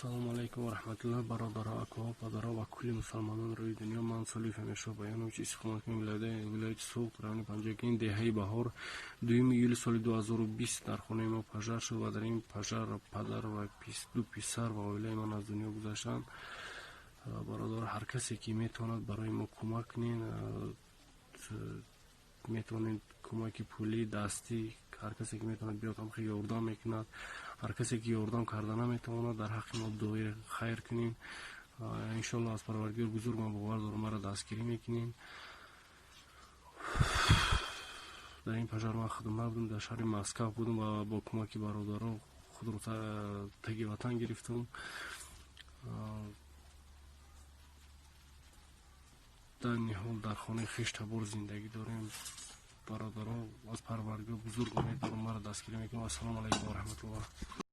Ассалому алайкум ва раҳматуллоҳ, бародаро, акоҳо, падаро ва кулли мусалмонон рӯи дунё. Ман Солиев Амиршоҳ Баёнович, истиқоматкунандаи вилояти Суғд, райони Панҷакент, деҳаи Баҳор. 2 июли соли 2020 дар хонаи мо пожар шуд ва дар ин пожар падар ва ду писар ва оилаи ман аз дунё гузаштанд. Бародар, ҳар касе ки метавонад, барои мо кӯмак кунед. Метавонед кӯмаки пулӣ, дастӣ, ҳар касе ки метавонад биёд, ҳам хеле ёрдам мекунад. Ҳар касе ки ёрдам карда наметавонад, дар ҳаққи мо дуои хайр кунед. Иншоалло, аз Парвардигор бузург ман бовар дорам, маро дастгирӣ мекунед. Дар ин пожар ман худам набудам, дар шаҳри Москав будам ва бо кӯмаки бародаро худро таги ватан гирифтам. Дар ниҳол дар хонаи хеш табор зиндагӣ дорем. Бародаро, аз Парвардигор бузург умед дорам, маро дастгирӣ мекунам. Ассалому алайкум ва раҳматуллоҳ.